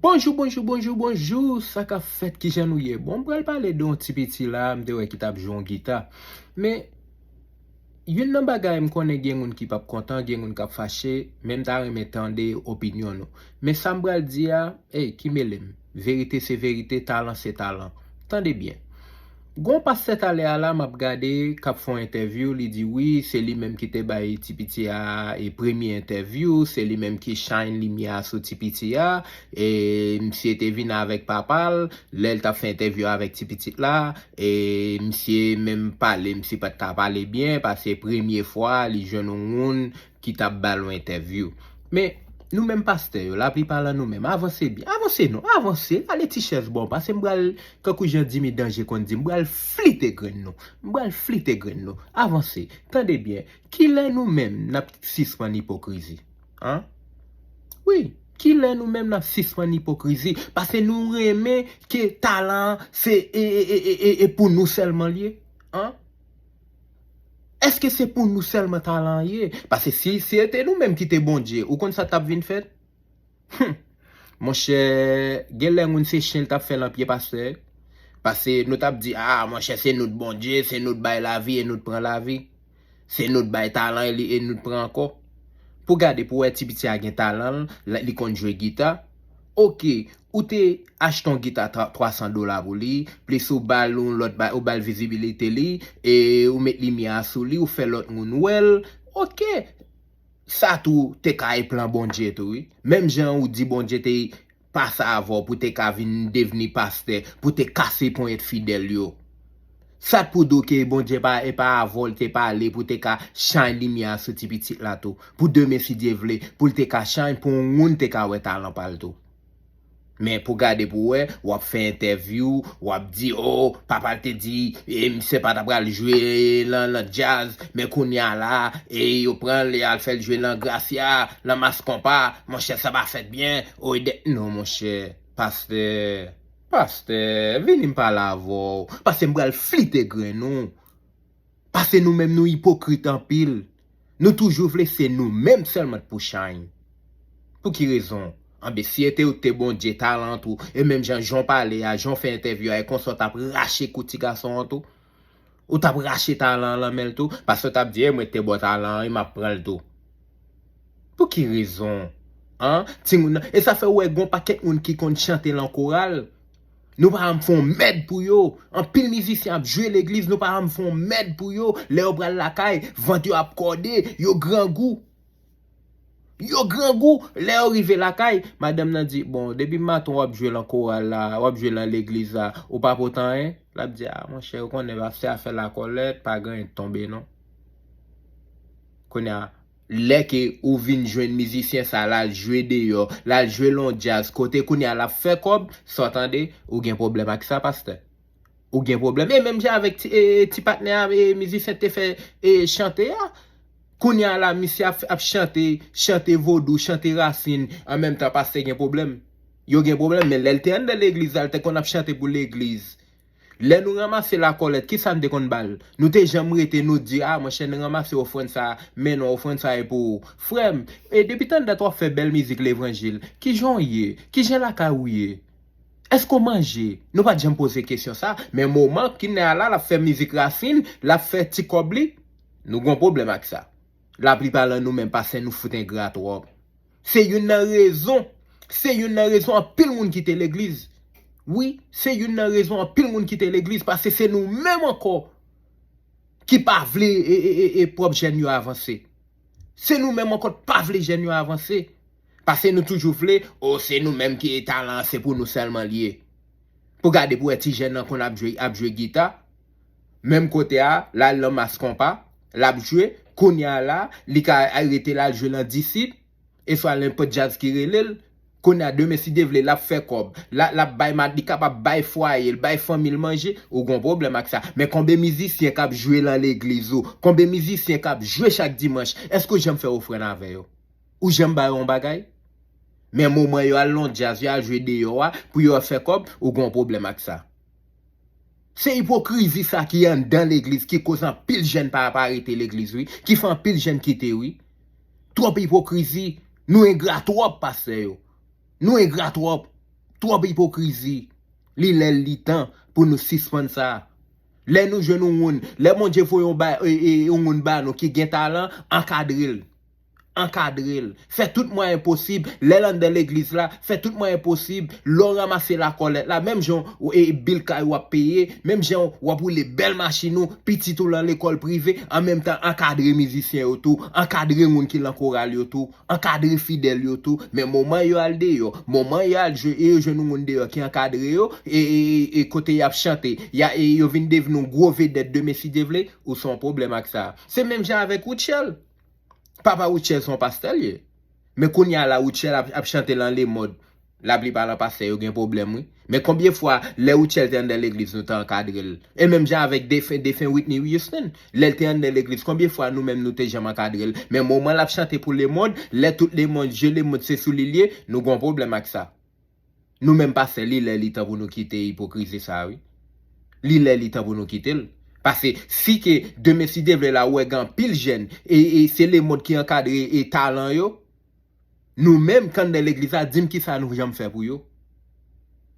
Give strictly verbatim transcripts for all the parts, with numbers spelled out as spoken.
Bonjou, bonjou, bonjou, bonjou. Sa k ap fèt, kijan nou ye? Bon, m pral pale de yon ti piti la, m te wè ki t ap jwe yon gita. Men, youn nan bagay m konnen gen moun ki p ap kontan, gen moun k ap fache, men m ta renmen tande opinyon nou. Men sa m pral di a, ey, ki mele m. Verite se verite, talan se talan. Tande byen. Gon pastè talè a la, m ap gade, k ap fè yon entèvyou, li di wi, se li menm ki te bay ti piti a e premye entèvyou, se li menm ki shine limyè a sou ti piti a, e misye te vin avèk papa l, lè l t ap fè entèvyou avèk ti pitit la, e misye menm pale, misye pa t ka pale byen, paske premye fwa li jwenn yon moun ki t ap ba l yon entèvyou. Men, nou menm pastè yo, laplipa nan nou menm, avanse byen, avanse non, avanse, ale ti chèz ba w, paske m pral, kankou jan Dimi Danje konn di, m pral flite grenn nou, m pral flite grenn nou, avanse, tande byen, kilè nou menm n ap sispann ipokrizi? An? Wi, kilè nou menm n ap sispann ipokrizi? Paske nou renmen ke talan an se e, e, e, e, e, e pou nou sèlman l ye? An? Èske se pou nou sèlman talan an ye? Paske si, si se te nou menm ki te Bondye, ou konn sa t ap vin fèt? Hum. Monchè, gen lè moun se chen l t ap fè lan pye pastè. Paske nou t ap di, ah, monchè, se nou t Bondye, se nou t bay lavi e nou t pran lavi. Se nou t bay talan e li, e nou t pran ankò. Pou gade, pou wè ti piti a gen talan l, la, li konn jwe gita. Oke, ou te achte yon gita tra-, twa san dola pou li, plis ou ba l yon lòt ba-, ou ba l vizibilite li, e ou met limyè a sou li, ou fè lòt moun wè l. Oke, sa tou te ka e plan Bondye tou, wi. Menm jan ou di Bondye te pase avè w pou te ka vin devni pastè, pou te kase ponyèt fidèl yo. Sa t pou di w ke Bondye pa, e pa avè w l te pale pou te ka shine limyè a sou ti pitit la tou. Pou demen, si Dye vle, pou l te ka shine, pou yon moun te ka wè talan pa l tou. Men pou gade pou wè, w ap fè entèvyou, w ap di, o, papa l te di, e, misye pa ta pral jwe lan, lan djaz, men kounye a la, e, yo pran l, e al fè l jwe lan grasya, lan mas konpa, monchè, sa pa fèt byen, o, e de, non, monchè, pastè, pastè, vini m pale avè w, paske m pral flite grenn ou. Paske nou menm nou ipokrit anpil. Nou toujou vle se nou menm sèlman k pou shine. Pou ki rezon? Anben, si e te ou te Bondye, talan tou, e menm jan, jan w pale a, jan w fè entèvyou a, e konsa w t ap rache kou ti gason an tou. Ou t ap rache talan an lan men l tou, paske w t ap di, e mwen te ba w talan an, e m ap pran l tou. Pou ki rezon? An? Timoun nan, e sa fè w wè gon pakèt moun ki konn chante lan koral. Nou pa janm fè yon mèd pou yo. Anpil mizisyen ap jwe legliz, nou pa janm fè yon mèd pou yo. Lè yo pral lakay, vant yo ap kòde, yo grangou. Yo grangou. Lè yo rive lakay, madanm nan di, bon, depi maten w ap jwe lan koral la, w ap jwe lan legliz la, ou pa pot anyen? L ap di, a, monchè, ou konnen, pastè a fè lakòlèt, pa gen anyen k tonbe, non. Kounye a, lè ke ou vin jwenn mizisyen sa, l al jwe deyò, l al jwe lan djaz, kote kounye a l ap fè kòb, sa w tande, ou gen pwoblèm ak sa, pastè. Ou gen pwoblèm. E menm jan avèk ti, e, e, ti patnè a, e, mizisyen te fè, e, chante a. Kounye a la, misye ap, ap chante, chante vodou, chante rasin, an menm tan pastè gen pwoblèm. Yo gen pwoblèm, men lè l te anndan legliz la, l te konn ap chante pou legliz. Lè nou ranmase lakòlèt, kisa n te konn ba l? Nou te janm rete, nou di, a, monchè, n ranmase ofrann sa a, men non, ofrann sa a e pou ou. Frè m, e depi tann dat w ap fè bèl mizik levanjil, kijan w ye? Kijan lakay ou ye? Èske w manje? Nou pa t janm poze kesyon sa, men moman kounye a la, l ap fè mizik rasin, l ap fè ti kòb li, nou gon pwoblèm ak sa. Laplipa lan nou menm, pastè, nou fout engra twòp. Se youn nan rezon, se youn nan rezon anpil moun kite legliz. Wi, se youn nan rezon anpil moun kite legliz, paske se nou menm ankò ki pa vle e, e, e, e pwòp jèn yo avanse. Se nou menm ankò k pa vle jèn yo avanse. Paske nou toujou vle, o, se nou menm ki talan an, se pou nou sèlman l ye. Pou gade pou wè ti jèn nan konn ap jwe, ap jwe gita. Menm kote a, l al lan mas konpa, l ap jwe. Kounye a la, li ka rete l al jwe lan disip. E swa nenpòt djaz ki rele l. Kounye a, demen, si Dye vle, l ap fè kòb. L a, l ap bay mad-, li kapab bay fwaye l, bay fanmi l manje. Ou gon pwoblèm ak sa. Men konbyen mizisyen k ap jwe lan legliz ou? Konbyen mizisyen k ap jwe chak dimanch? Èske w janm fè ofrann avè yo? Ou janm ba yo yon bagay? Men moman yo al lan djaz, yo al jwe deyò a, pou yo fè kòb, ou gon pwoblèm ak sa. Se ipokrizi sa ki anndan legliz, ki koz anpil jèn pa, pa rete legliz, wi, ki fè anpil jèn kite, wi. Twòp ipokrizi. Nou engra twòp, pastè yo. Nou engra twòp. Twòp ipokrizi. Li lè li tan pou nou sispann sa. Lè nou jwenn yon moun, lè Bondye voye yon ba, e, e, yon moun ba nou ki gen talan, ankadre l. Ankadre l. Fè tout mwayen posib. Lè l anndan legliz la, fè tout mwayen posib. Lè w ranmase lakòlèt la, menm jan w, e, bil kay w ap peye, menm jan w ap woule bèl machin ou, pitit ou lan lekòl prive, an menm tan ankadre mizisyen yo tou, ankadre moun ki lan koral yo tou, ankadre fidèl yo tou. Men moman yo al deyò, moman yo al jwe e yo jwenn yon moun deyò ki ankadre yo, e, e, e, e kote y ap chante, y a, e yo vin devni yon gwo vedèt demen si Dye vle, ou se yon pwoblèm ak sa. Se menm jan avèk Rutshelle. Papa Rutshelle se yon pastè l ye. Men kounye a la, Rutshelle ap, ap chante lan lemòd. Laplipa lan pastè yo gen pwoblèm, wi. Men konbyen fwa, lè Rutshelle te anndan legliz, nou te ankadre l? E menm jan avèk defen, defen Whitney Houston. Lè l te anndan legliz, konbyen fwa nou menm nou te janm ankadre l? Men moman l ap chante pou lemòd, lè tout lemòd, je lemòd se sou li l ye, nou gon pwoblèm ak sa. Nou menm pastè, li lè li tan pou nou kite ipokrizi sa, wi. Li lè li tan pou nou kite l. Paske si ke demen si Dye vle la, ou wè gen anpil jèn, e, e se lemòd ki ankadre e talan yo, nou menm k anndan legliz la, di m kisa nou janm fè pou yo.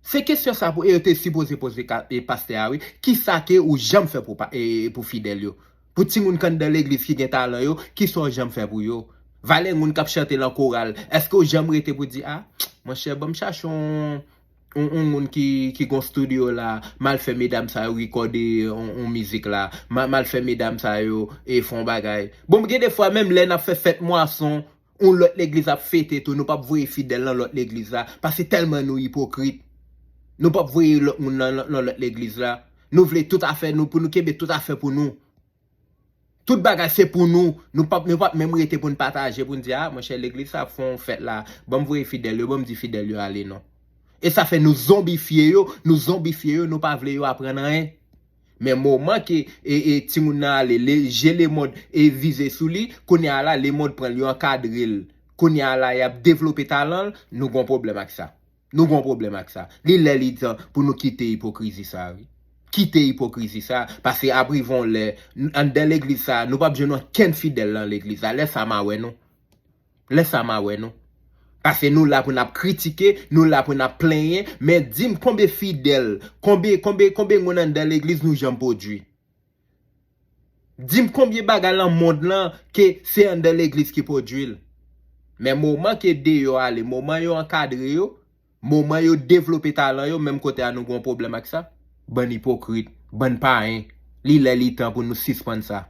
Se kesyon sa pou, e yo te sipoze poze ka, e pastè a, wi. Kisa ke ou janm fè pou, pa- e, e pou fidèl yo? Pou timoun k anndan legliz ki gen talan yo, kisa w janm fè pou yo? Valè moun k ap chante lan koral, èske w janm rete pou di, a, monchè, ban m chache yon, yon, yon moun ki, ki gon studio la, m al fè medam sa yo rekòde yon, yon mizik la, m a- m al fè medam sa yo e fè yon bagay. Bon, gen de fwa, menm lè n ap fè fèt mwason, yon lòt legliz ap fete tou, nou p ap voye fidèl lan lòt legliz la, paske tèlman nou ipokrit. Nou p ap voye lòt moun nan, nan, nan lòt legliz la. Nou vle tout afè nou, pou nou kenbe tout afè pou nou. Tout bagay se pou nou. Nou p ap, nou p ap menm rete pou n pataje, pou n di, a, monchè, legliz sa ap fè yon fèt la, ban m voye fidèl yo, ban m di fidèl yo ale, non. E sa fè nou zonbifye yo, nou zonbifye yo, nou pa vle yo aprann anyen. Men moman ke, e, e, timoun nan ale, le, je lemòd e vize sou li, kounye a la, lemòd pran l, yo ankadre l. Kounye a la, y ap devlope talan l, nou gon pwoblèm ak sa. Nou gon pwoblèm ak sa. Li lè li tan pou nou kite ipokrizi sa, wi. Kite ipokrizi sa, paske ap rive yon lè, n- anndan legliz sa, nou p ap jwenn okenn fidèl lan legliz la. Lè sa m a wè nou. Lè sa m a wè nou. Paske nou la pou n ap kritike, nou la pou n ap plenyen, men di m konbyen fidèl, konbyen, konbyen, konbyen moun anndan legliz nou janm pwodui? Di m konbyen bagay lan mond lan ke se anndan legliz ki pwodui l. Men moman ke deyò ale, moman yo ankadre yo, moman yo devlope talan yo, menm kote a nou gon pwoblèm ak sa. Bann ipokrit, bann payen. Li lè li tan pou nou sispann sa.